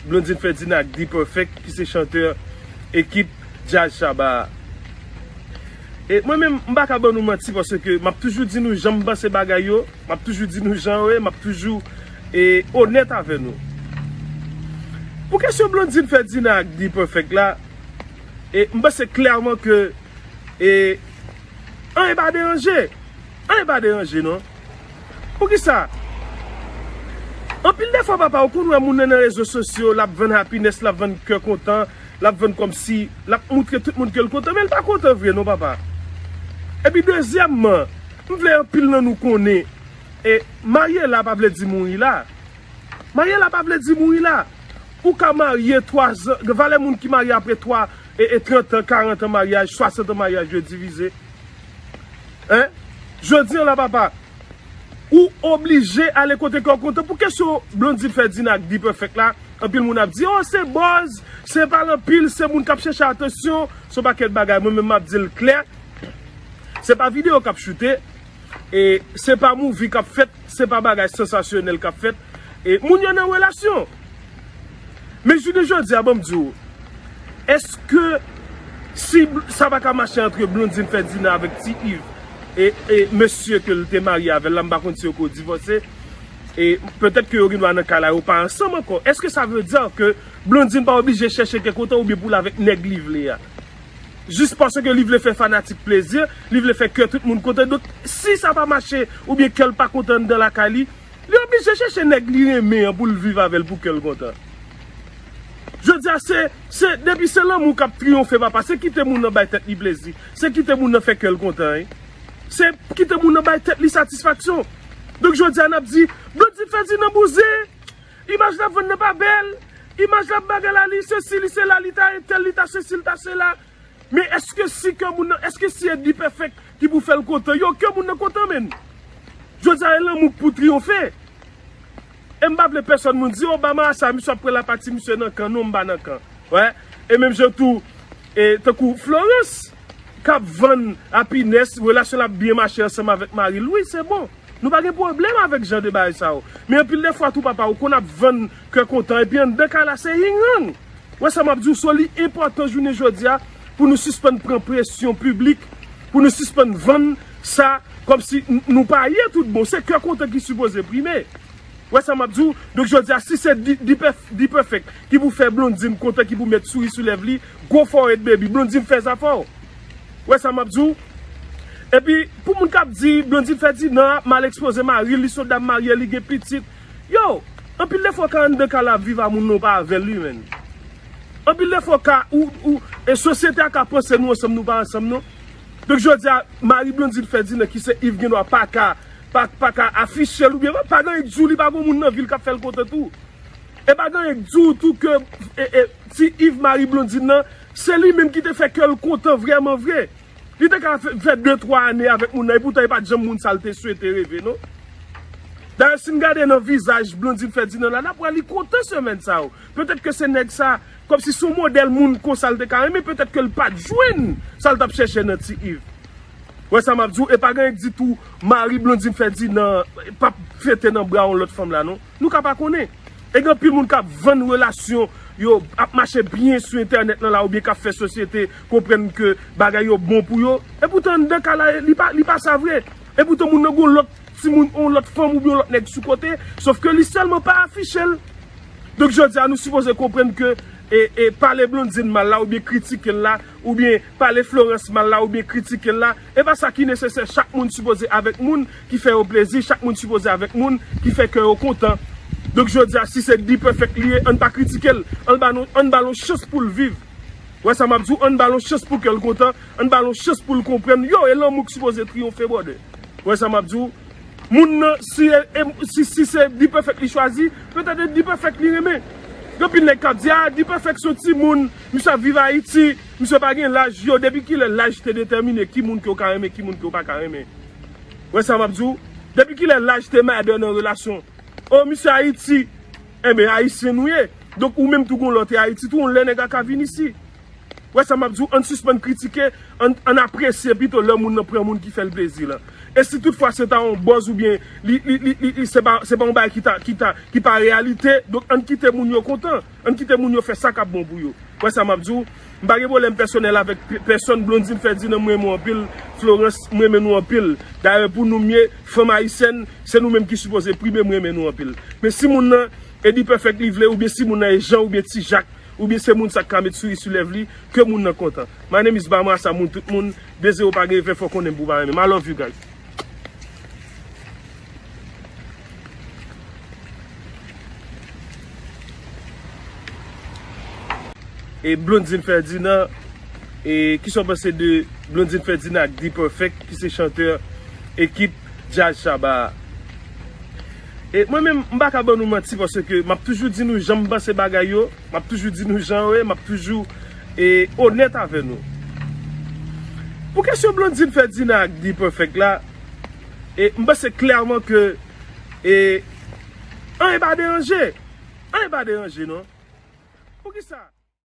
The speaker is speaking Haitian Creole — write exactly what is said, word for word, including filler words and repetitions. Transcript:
Blondine Ferdinand ak D-Perfect, ki se chantè ekip Djaz Shabba a. E mwen menm, m pa ka ban nou manti, paske m ap toujou di nou jan m panse bagay yo, m ap toujou di nou jan yo ye, m ap toujou, e, onèt avè nou. Pou kesyon Blondine Ferdinand ak D-Perfect la, e, m panse klèman ke, e, anyen pa deranje. Anyen pa deranje, non. Poukisa? Anpil de fwa, papa, ou konn wè moun nan nan rezo sosyo, l ap vann happiness, l ap vann kè kontan, l ap vann kòmsi, l ap moutre tout moun ke l kontan, men l pa kontan vre, non, papa. Epi, dezyèmman, m vle anpil nan nou konnen, e, marye la pa vle di mouri la. Marye la pa vle di mouri la. Ou ka marye twa zan, gen valè moun ki marye apre twa, e, e trant an, karant an maryaj, swasant an maryaj, yo divize. Hein? Jodi an la, papa, ou oblije ale kote kè w kontan. Pou kesyon Blondine Ferdinand ak D-Perfect la, anpil moun ap di, "Oh, se buzz, se pale anpil, se moun k ap chèche atansyon, se yon pakèt bagay." Mwen menm, m ap di l klè, se pa videyo k ap choute, e se pa movie k ap fèt, se pa bagay sansasyonèl k ap fèt. E moun yo nan relasyon. Men jounen jodi a, ban m di w, èske si bl- sa pa ka mache antre Blondine Ferdinand avèk Ti Yves e, e mesye ke l te marye avè l la, m pa konn si yo ko divòse, e petèt ke yo gen dwa nan ka la, yo pa ansanm ankò. Èske sa vle di ke Blondine pa oblije chèche kè kontan oubyen pou l avèk nèg li vle a? Jis paske li vle fè fanatik plezi, li vle fè kè tout moun kontan. Donk, si sa pa mache, oubyen kè l pa kontan anndan lakay li, li oblije chèche nèg li renmen an pou l viv avè l pou kè l kontan. Jodi a, se, se, depi se lanmou k ap triyonfe, papa, se kite moun nan bay tèt li plezi, se kite moun nan fè kè l kontan, wi. Se kite moun nan bay tèt li satisfaksyon. Donk, jodi a, n ap di, Blondine Ferdinand bouzen, imaj l ap vann nan pa bèl, imaj l ap bagay la, li sesi, li sela, li ta entèl, li ta sesi, li ta sela. Men èske si kè moun nan, èske si e D-Perfect ki pou fè l kontan, yo, kè moun nan kontan, menn. Jodi a, e lanmou k pou triyonfe. E m pa vle pèsòn moun di, "Obama a sa, misye ap pran lapati misye nan kan." Non, m pa nan kan. Wè. E menm jan tou, e tankou Florence, k ap vann happiness, relasyon l ap byen mache ansanm avèk mari l. Wi, se bon. Nou pa gen pwoblèm avèk jan de bagay sa yo. Men anpil de fwa tou, papa, ou konn ap vann kè kontan, epi anndan kay la, se ying yang. Wè sa m ap di w, so li enpòtan jounen jodi a pou nou sispann pran presyon piblik, pou nou sispann vann sa kòmsi n- nou pa ye tout bon. Se kè kontan ki sipoze prime. Wè sa m ap di w? Donk, jodi a, si se D-, D-Perf- D-Perfect ki pou fè Blondine kontan, ki pou met souri sou lèv li, go for it, baby. Blondine, fè zafè w. Wè sa m ap di w? Epi, pou moun k ap di Blondine Ferdinand ap mal ekspoze mari l, li se yon dam marye, li gen pitit. Yo, anpil de fwa, ka anndan kay la ap viv a moun nan, ou pa avè l, wi, menn. Anpil de fwa, ka, ou, ou, e sosyete a ka panse nou ansanm, nou pa ansanm, non. Donk, jodi a, mari Blondine Ferdinand, ki se Yves, gen dwa pa ka, pa, pa ka afiche l, oubyen pa, pa gen anyen k di w li pa gen moun nan vi l k ap fè l kontan tou. E pa gen anyen k di w tou ke, e, e, Ti Yves, mari Blondine nan, se li menm ki te fè kè l kontan vrèman vre. Li te ka fè, fè de, twa ane avèk moun nan, epoutan e pa t janm moun sa l te swete reve, non. Dayè, si n gade nan vizaj Blondine Ferdinand la, n ap wè li kontan semèn sa yo. Petèt ke se nèg sa, kòmsi se yon modèl moun konsa l te ka renmen, petèt ke l pa t jwenn sa l t ap chèche nan Ti Yves. Wè sa m ap di w, e pa gen anyen k di tou mari Blondine Ferdinand p ap fete nan bra yon lòt fanm la, non. Nou ka pa konnen. E gen anpil moun k ap vann relasyon yo, ap mache byen sou entènèt lan la, oubyen k ap fè sosyete konprann ke bagay yo bon pou yo. Epoutan, anndan kay la, li pa, li pa sa vre. Epoutan, moun nan gon lòt timoun, yon lòt fanm oubyen yon lòt nèg sou kote, sòf ke li sèlman pa afiche l. Donk, jodi a, nou sipoze konprann ke, e, e, pale Blondine mal la, oubyen kritike l la, oubyen pale Florence mal la, oubyen kritike l la, e pa sa ki nesesè. Chak moun sipoze avèk moun ki fè yo plezi, chak moun sipoze avèk moun ki fè kè yo kontan. Donk, jodi a, si se D-Perfect li ye, ann pa kritike l, ann ba l, ann ba l yon chans pou l viv. Wè sa m ap di w, ann ba l yon chans pou kè l kontan, ann ba l yon chans pou l konprann. Yo, e lanmou k sipoze triyonfe, brother. Wè sa m ap di w, moun nan, si, e, e, si, si se D-Perfect li chwazi, petèt e D-Perfect li renmen. Gen anpil nèg k ap di, "Ah, D-Perfect se yon timoun, misye ap viv Ayiti, misye pa gen laj." Yo, depi kilè laj te detèmine ki moun ke w ka renmen, ki moun ke w pa ka renmen? Wè sa m ap di w, depi kilè laj te matter nan relasyon? O, misye Ayiti, enben, Ayisyen nou ye. Donk, ou menm tou gon lòt e Ayiti tou, yon lè nèg la ka vin isi. Wè sa m ap di w, ann sispann kritike, ann, ann apresye pito lè moun nan pran moun ki fè l plezi lan. E si toutfwa se ta yon buzz oubyen li, li, li, li, li se pa, se pa yon bagay ki ta, ki ta, ki pa reyalite, donk ann kite moun yo kontan, ann kite moun yo fè sa k ap bon pou yo. Wè sa m ap di w, m pa gen pwoblèm pèsonèl avèk pe-, pèsonn. Blondine Ferdinand, m renmen w anpil. Florence, m renmen nou anpil. Dayè pou nou m ye, fanm ayisyèn, se nou menm ki sipoze prime, m renmen nou anpil. Men si moun nan e D-Perfect li vle, oubyen si moun nan e Jan oubyen Ti Jak, oubyen se moun sa k ka met souris sou lèv li, ke moun nan kontan. My name is Bamara Samoun, tout moun, de zewo pa gen ven, fò konnen m pou pa renmen m. I love you guys. E Blondine Ferdinand, e kisa w panse de Blondine Ferdinand ak D-Perfect, ki se chantè ekip Djaz Shabba a? E mwen menm, m pa ka ban nou manti, paske m ap toujou di nou jan m panse bagay yo, m ap toujou di nou jan yo ye, m ap toujou, e, onèt avè nou. Pou kesyon Blondine Ferdinand ak D-Perfect la, e, m panse klèman ke, e, anyen pa deranje. Anyen pa deranje, non. Poukisa?